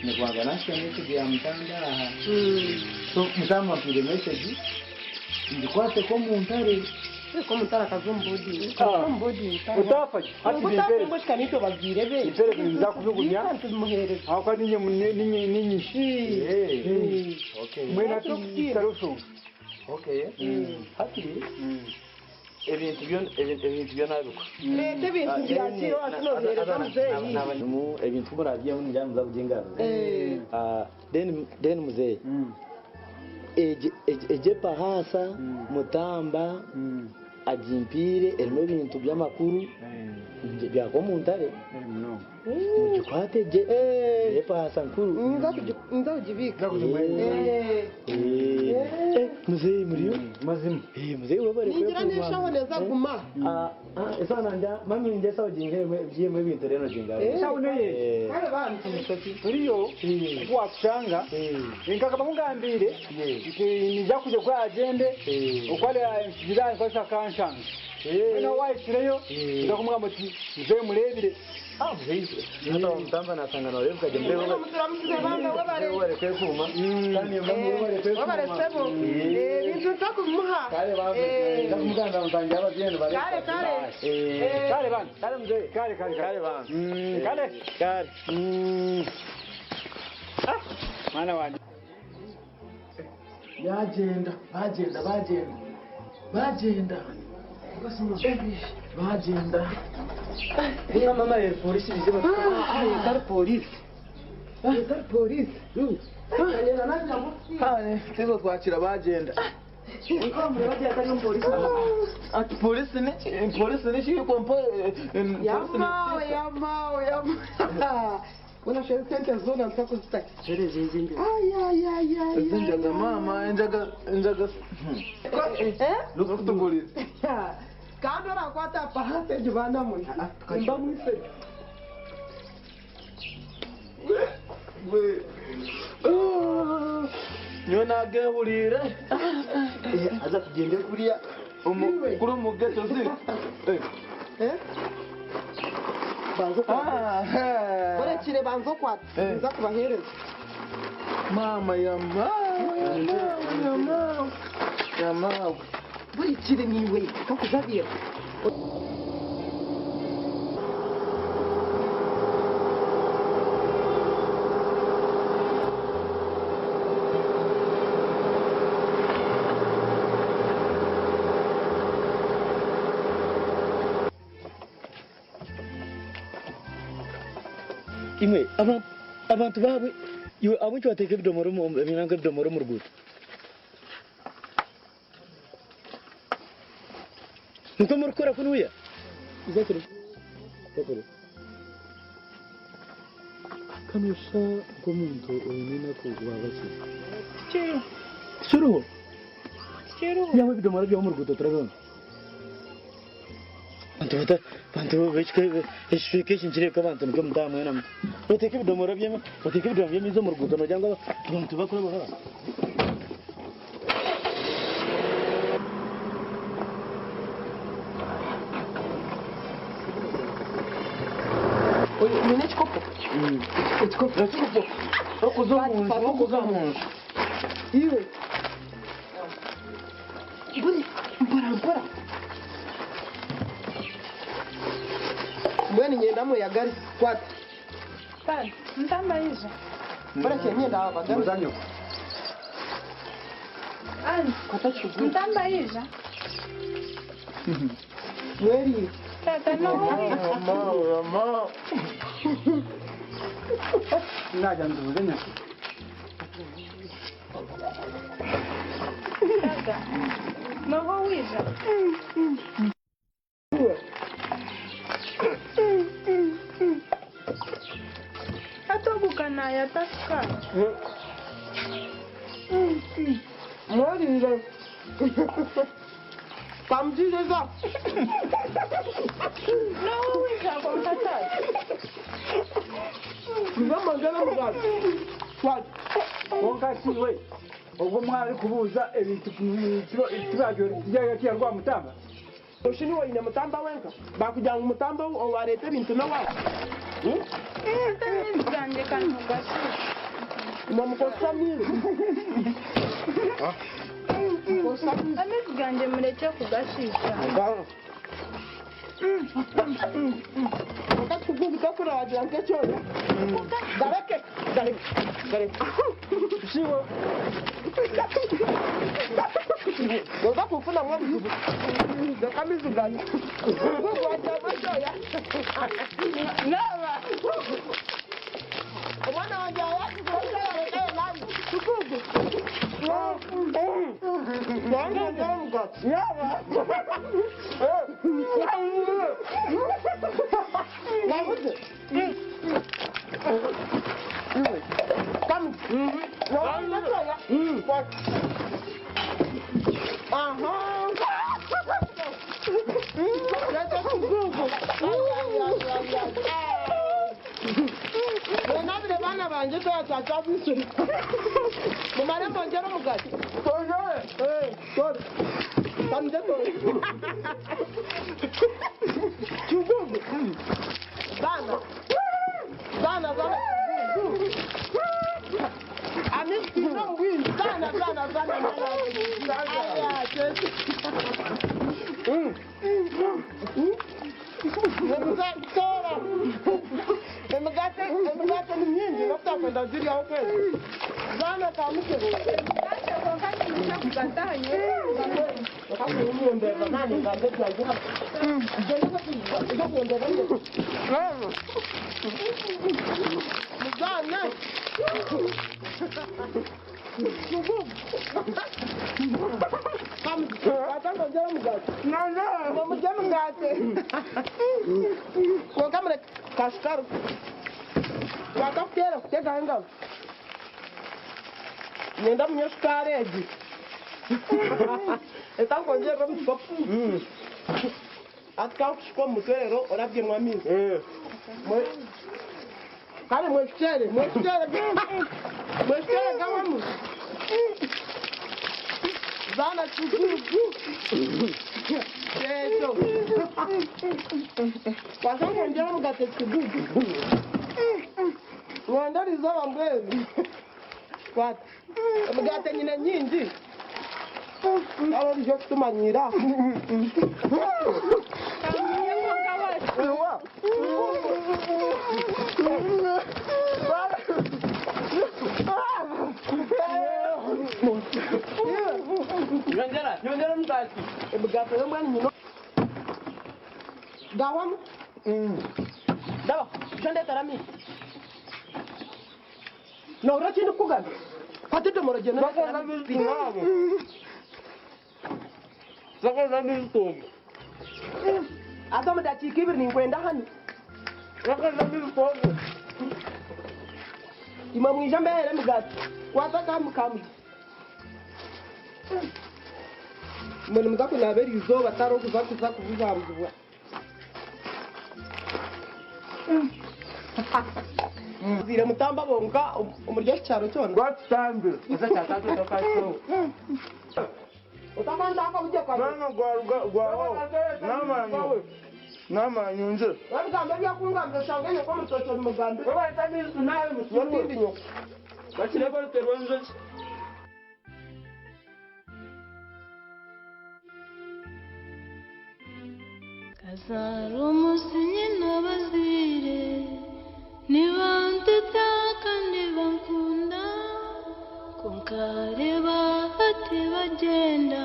Nikubanza nahika message ya Mutanda aha. So Mutamba ampaire message ngikwate komuntare. Komuntare akaza omu boarding. Akaza omu boarding. Otaafa gye. Hati Oku otafa nitwe bazaire be. Bimpereze ninza kubigumya. Tubimuhereza. Ahabw'okuba ninye ninye ishe. Okay. Mbwenu hati kitariho shonga. Okay. Hati ebintu byona ebintu byona nabikora. Reeta ebintu byakire wacu nobihereza muzeeyi. Ebintu ku murabyihamu ningira nimuza kugyengaaza. Then then muzeeyi egi egi epahaasa mutamba agimpiire erimu ebintu by'amakuru byakomuntare. Mugikwate gye n'epaasa nkuru. Ninza kugibiika. Muzeeyi muriyo? Mazima. Muzeeyi webare Ningira n'eshaho neeza kuguma. Esaho nangya mami ningira esaho giinka erimu ebintu reero nogingaruza. Eshaho neye. Kare bambi. Turiyo oku waatushanga nkakaba nkugambiire nti niija kuza oku agyende oku araagira nkabaasa akanshanga. Mbwenu waaba wahikireyo oza kumugamba oti muzeeyi mureebire. Mutamba nasanga noreebeka gye muzeeyi Muturamusize bambe webare. webare kwekuuma kandi webare kwekuuma. Webare sebo. Ebintu nza kubimuha. Kare bambe nza kumugamba ngu abazeeyi nibareebeka. Kare kare. Kare bambe. Kare muzeeyi. Kare kare Kare bambe. Kare. Kare. Mwana wangye. Yagyenda bagyenda bagyenda bagyenda bagyenda Mama polisi bize Etari polisi. Etari polisi. tizo twakira bagyenda ati polisi niki polisi niki kompo Yamawe yamawe yamawe. Unashe sente zona ntakuzitaki. Ay ay ay ay. enjaga mama enjaga enjaga Eh? nokutugurira Kandi orakwata pahase egyo mwe. Mba mwise. nyowe nagehuriire aza tugyende kuriya kuri omugeto zi Eh? Banza kwata. Orekire banza kwata. Nza kubahereza. mama yama yama yama Burikire niwe kakuzabira. Imwe abantu baabwe iwe abunki bateeka ebidomoro ebinanka ebidomoro omu ruguuto. Nikwo murikukora kunuya? Izakire. Izakire. Kanosha nk'omuntu oine enaku waaba ki? Tikiriho. Tikiriho? Tikiriho. Yaaba ebidomoro byawe omu ruguuto turabibona. Bantu bata bantu ekicweka eki nikireebeka abantu nikwo mutaaha mwena muti. Oteeka ebidomoro by'ama oteeka ebidomoro by'amaizi omu ruguuto noogira ngu abantu bakurabaho aha. Oine ekikopo? Ekikopo. Ekikopo. Okuza omu nju, okuza omu nju. Iwe. Buri mpora mpora. Mbwenu nyenda muyagare kwata. Tata, Mutamba ija. Mbona nyenda abagare. Muzanyo. Ani, Kwata kiguzi. Mutamba ija. Mweri. Tata, no. Mama mama Najya ntubuze nyoko. Tata, noho wija. Atoguka nayata sukari. Mwerire. Kamjiriza. Noho wija konka tata. Nzamagana mugati. Kwata. Konka si we. Ogwo mwana arikubuuza ebintu tibyagira rwamutamba. Oshi niwe oine mutamba wenka? Bakugira ngu mutamba owareeta ebintu n'owaawe? Amaizi gangye kanugashiisha. Imwe mukozesa amaizi. Mukozesa amaizi. Amaizi gangye murekye kugashiisha. Kwonka kikugugu tokuraagira nk'ekyoya. Gareke, gareke, gareke. Shibo. Kwonka kufunamu obuzibu. Reka amaizi gangye. Kikugugu wagyamba ekyoya. Naaba. Omwana wangye yaayakuzire ekyoya reka ayo naanye. Kikugu. Mwenabire baana bangye twakyakyabisire. Mumare mwongyere omugati. Twongere. Tore. Kamuje tore. Kigugu. Zana. Zana zana. Amisi no win. Zana zana zana. Aya, Jesu. Tora. Emigati emigati ni mingi nokutakwenda ziryaho kwezi. Zana kamuke. Kwonka niinyija kugataha nyowe. Nyenda munywe shukaari egi etakwongyerera omu kikopo ati kakushuka omu mutwe reero orabyemu amaizi kare mweshukyere mweshukyere mweshukyere gawamu zaana kigugu ekyo kwasa nkwongyera omugati ekigugu mwenda erizooba mbwenu kwata emigati nyine nyingi abo bije kutumanyira Kamunye kwonka wacu. Nyongera, nyongera omugati. Emigati y'omwani nyine gawamu daba jondetera amaizi nohurira eki ndikukugamba kwata edomora gyenda Bakoza amaizi nabo. Bakoza amaizi konka. haza omu dakiika ibiri ninkwenda hanu Bakoza amaizi konka. imwe mwije mbehere emigati kwata kamu kamu imwe nimuza kunaaba erizooba tari okuza kuza kubuzabuzibwa ziire mutamba bonka omuri eki kyaro kyona Gwatutambira. otakantaka bugye kwawe Mwana gwaruga gwaho. N'amanyo. N'amanyo nje. wabigamba ebyakungambira oshange nyoko omutoto nimugambe Babaita amaizi nawe musirwe. yotindi nyoko Bakireko ruterwa enjoki. Kazaara omusinyi n'abazaire nibanteta kandi bankunda kwonka reeba hati bagyenda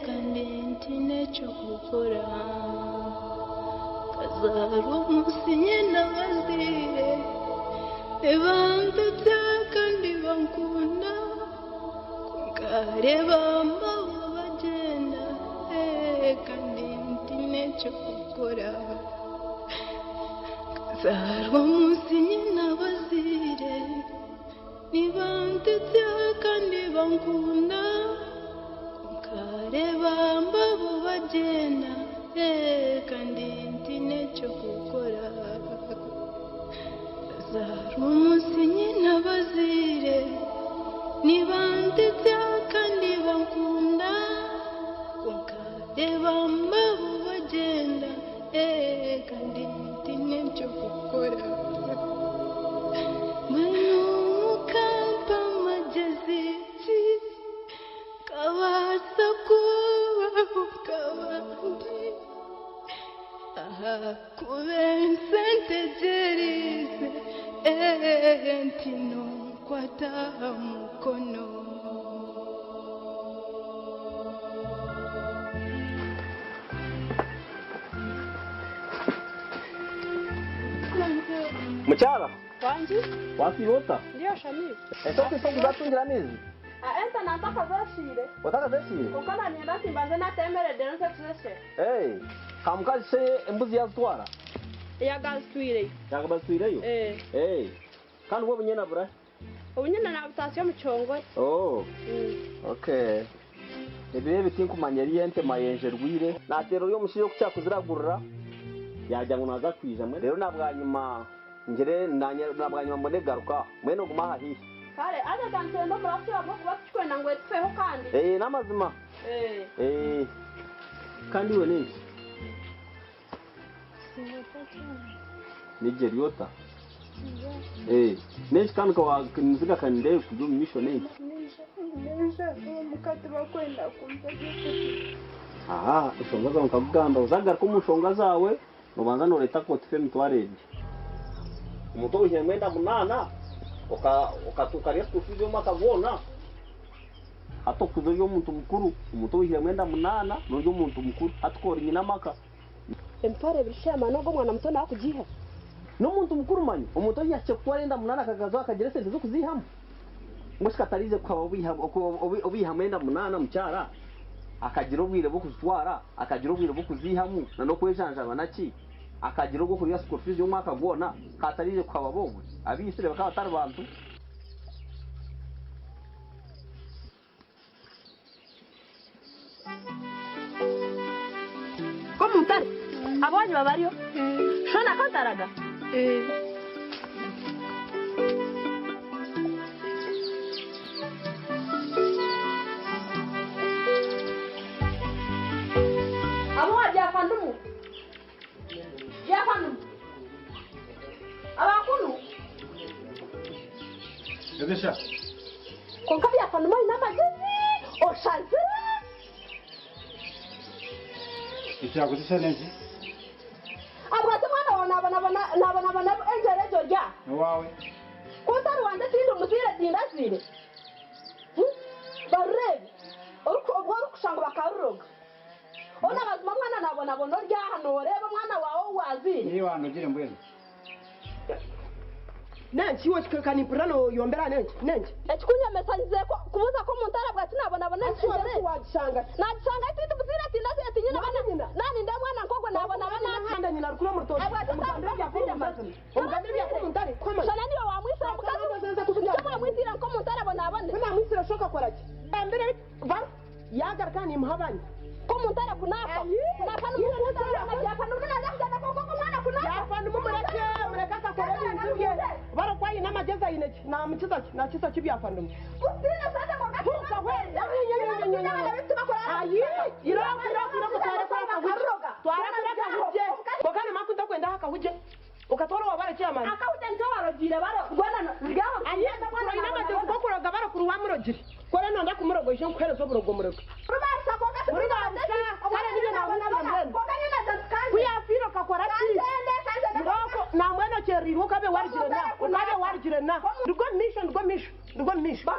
kandi ntiine ky'okukora. Kazaara omusinyi n'abazaire nibanteta kandi bankunda kwonka reeba mbabo bagyenda kandi ntiine ky'okukora. Kazaarwa omusinyi n'abazaire nibanteta kandi bankunda kwonka reeba mbabo bagyenda kandi ntiine ky'okukora. Kazaarwa omusinyi n'abazaire nibanteta kandi bankunda kwonka reeba mbabo nti nonkwata aha mukono. Mukyara Wangi? wasiiba ota? Ndiyo Shamim. Ente okwitsa okuzatungire amaizi? Ente nantakazeshiire. Otakazeshiire? Kwonka nanyenda nti mbanze natemere deero nze kuzeshera. Hey, kamukazi she embuzi yazitwara? Yagazitwireyo. Yagabazitwireyo? Eh. Hey. Kandi obwo obunyena burahi? Obunyena nabutasya omu kihongore. Oh. Okay. Ebiro ebi tinkumanya eriyo ente mayenje erwire. Nateera ori omushaija okukira kuziragurira yagira ngu naza kwija mbwenu reero nabwanyima ngire nabwanyima mbone kugaruka aha. Mbwenu ogume aha haihi. Kare haza kangyende omurasyo ahabw'okuba tikikwenda ngu etufeho kandi. Ee n'amazima. Ee. Ee. Kandi iwe n'enki? Nigye ota? Ee. N'enki kandi ka wakinziga kandeebe kuri omu maisho n'enki? Omuka tibakwenda kumpa ebyokurya. Aha, enshonga zaawe nkakugamba ozagaruka omu nshonga zaawe nobanza noreeta kotifa emitwaro ebiri. Omuntu oihiremu enda munaana okarya school fees y'omwaka gwona. Hati okuza ori omuntu mukuru, omuntu oihiremu enda munaana n'ori omuntu mukuru. Hati ka ori nyina amaka. Emitwaro ebiri sheema n'ogwo omwana muto naakugiiha? N'omuntu mukuru manya. Omuntu oihakye kutwara enda munaana akagazaho akagira esente z'okuziihamu. Mbwenu shi katariije kuhaba obiihamu enda munaana mukyara akagira obwire bw'okuzitwara, akagira obwire bw'okuziihamu na n'okwejanjaba naki, akagira obw'okurya school fees y'omwaka gwona, katariije kuhaba b'obwe? Abaitsire bakaba batari bantu. Komutare, abonye babariyo. Shona kontaraga. Abo byafandumu. Byafandumu. Abakulu. Ebesha. Kwonka byafandumu aine amagezi. Oshazire. Ekyakuzisa n'enki? Abwate omwana wawe nabonabona nabonabona engyero egyo rya. N'owaawe. Ku ntari wangye tindi muzaire tindazaire. Barureebe obwo orikushusha ngu bakaruroga. Hoona mazima omwana nabonabona ori aha nooreeba omwana waawe ou waazaire. Niiwe wandogire mbwenu. Nenki iwe ka nimpurira noyombera aha nenki nenki? Ekikunyomesa nyizire kubuuza ku omuntu arabwa ki nabonabona Hati engyero waaba wagishanga ki? Nagishanga tindi muzaire tindazaire tinyine Waaba baana. nyina? Nanindeeba omwana nk'ogwo nabonabona Waaba ati. nyina arikura omu rutookye Abwati omugambire otaruga ebyakora omuzaire omu mazima. Omugambire ebyakora omu ntare kuhamanya. Shana niiwe wamwitsire mukazi we. Nikyo mwamwitira nk'omuntu arabonabone. Ku namwitsire shi okakora ki? Gambire ba yagaruka nimuha abandi. Ku omuntu arakunafa, kunafa nimukunda omwana byafa nimu naza kugyenda kwonka ogwo omwana kunafa. Byafa nimumureke mureke akakora ebintu bye. Barokwa aine amagyezi aine ki namukiza ki nakiza ki byafa ndimu. Tuuka we ayi iroko iroko iroko tware kuri akahugye tware kuri akahugye kwonka nimakunta kwenda aha kahugye. Okatwara owa bara chairman. Akahugye nikyo warogiire baro rwena ryaho. Oine amagezi g'okuroga bara kuri wamurogire. Ku oriyo noyenda kumuroga oije nkuhereze oburogo omuroge. Rubarusha kwonka Muri barusha kare nibyo naahurira mbwenu. Ku yaafiire okakora ki? Irooko nambwenu okyereirwe okabe warugire na okabe warugire na. Ndigwo omu maisho ndigwo omu maisho ndigwo omu maisho.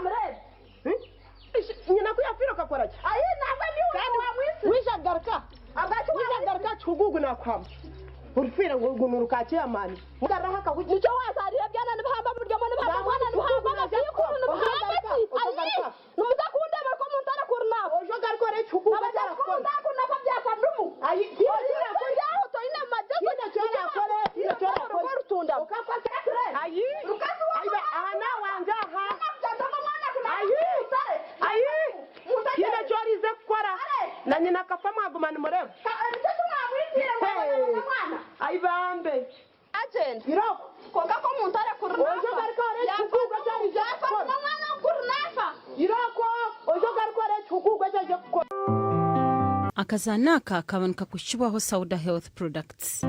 Nyina ku yaafiire okakora ki? Kandi waija kugaruka waija kugaruka kihuguugu naakuhamba. Orufiire ngu ogu noruka chairman. Mugaruraho akahugi. Nikyo wazaarire ebyana nibihamba buri omwe nibihamba omwana nibihamba abaziikuru nibihamba ki? Ayi! Nimuza kundeeba nk'omuntu arikurinaba. Oije ogaruke orebe ekihuguugu eki Nabagira arakukora. nk'omuntu arikurinaba byafa ndumu. Ayi! Oriire kuryaho toine magyezi. Haine eki orakore, haine eki orakore. Ayi! Ayi! Aha naawangye aha. Ayi! Ayi! Haine eki oriize kukora. Na nyina akafa mwaguma nimureeba. Ayi bambe! Agyenda. Irooko. Kwonka ku omuntu arekurira Oije naafa, ogaruke ore ekihuguugu eki ariije yaafa kukora. n'omwana ogukuru naafa. Irooko, oije ogaruke ore ekihuguugu eki ariije kukora. Akazaano aka kaba nikakuhikibwaho Sauda Health Products.